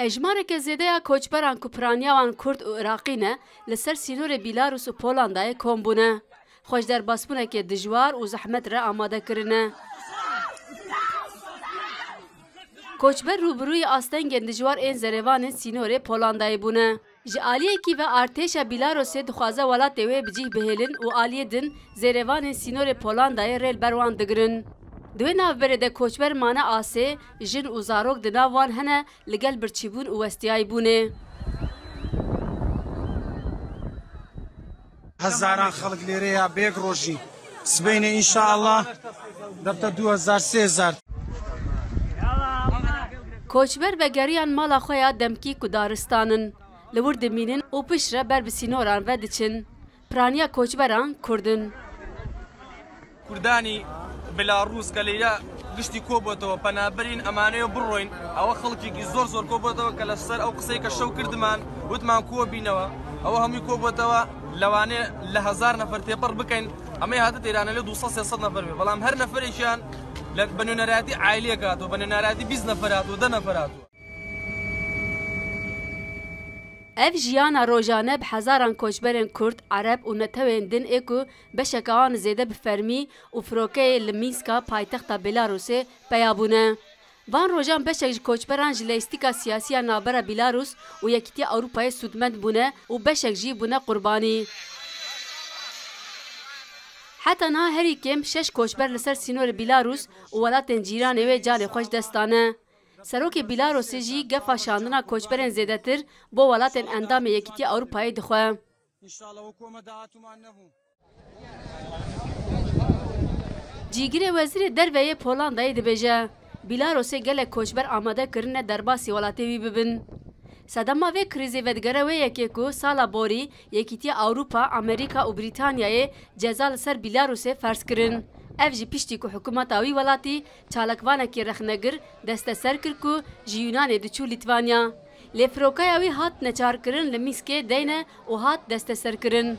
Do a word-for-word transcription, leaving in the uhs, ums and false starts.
Hejmareke zêde ya koçberan ku piraniya wan Kurd û Iraqî ne, li ser sînorê Bîlarûs û Polandayê kom bûne. Xwe ji derbasbûnekê dijwar û zehmet re amade kirine. Koçber rûbirûyê astengên dijwar ên zerêvanên sînorê Polandayê bûne. Ji aliyekî ve artêşa Bîlarosê dixwaze welatê wê bi cih bihêlin û aliyê din zêrêvanên sînorê Polandayê rê li ber wan digirin. Di wê navberê de koçber mane asê, jin û zarok di nav wan hene, li gel birçîbûn û westiyayîbûnê. Hezaran xelk lêrê ya bêk rojî. Sibênê înşaallah debte du hezar sê hezar. Koçber vegeriyan mala xwe ya demkî ku daristan in. Li wir dimînin û piştre ber bi sînoran ve diçin. Piraniya koçberan Kurd in. Kurdanî Belarûs ke lêya giştî kobotەوە، پەنابەرین، ئەمانەیە بڕۆین. ئەوە خەڵکێکی زۆر زۆر کۆبۆتەوە کە لەسەر ئەو قسەی کە شەو کردمان، وتمان کۆ بینەوە. ئەوە هەمووی کۆبۆتەوە، لەوانەیە لە هەزار نەفەر تێپەڕ بکەین. ئەمەی هاتە تێرانە لێ دوو سەد سێ سەد نەفەر بێ، بەڵام هەر نەفەرێکیان لە، بە نوێنەرایەتی عایلەیەک هاتووە، بە نوێنەرایەتی بیست نەفەر هاتووە، دە نەفەر هاتووە. Ev jiyana rojane bi hezaran koçberên Kurd, Ereb û netewên din ê ku beşeka wan zêde bi fermî û firokeyê li Mînska paytexta Belarusê peya bûne. Van rojan beşek ji koçberan ji leyîstika siyasî ya navbera Belarus û Yekîtiya Ewropayê sûdmend bûne û beşek jî bûne qurbanî. Heta niha herî kêm şeş koçber li ser sînorê Belarus û welatên cîranê wê canê xwe ji dest dane. Serokê Belarusê jî gefa şandina koçberên zêdetir bo welatên endamê Yekîtiya Ewropayê dixwe. Cîgirê Wezîrê Derve yê Polandayê dibêje, Belarusê gelek koçber amade kirine derbasî welatê wî bibin. Sedema vê krîzê vedigere wê yekê ku sala borî Yekîtiya Ewropa, Amerîka û Brîtanyayê ceza li ser Belarusê ferz kirin. Ev jî piştî ku hikûmeta wî welatî çalakvanekî rexnegir desteser kir ku ji Yunanê diçû Lîtvanya. Lê firokeya wî hat neçarkirin, li Mînskê deyne û hat desteserkirin.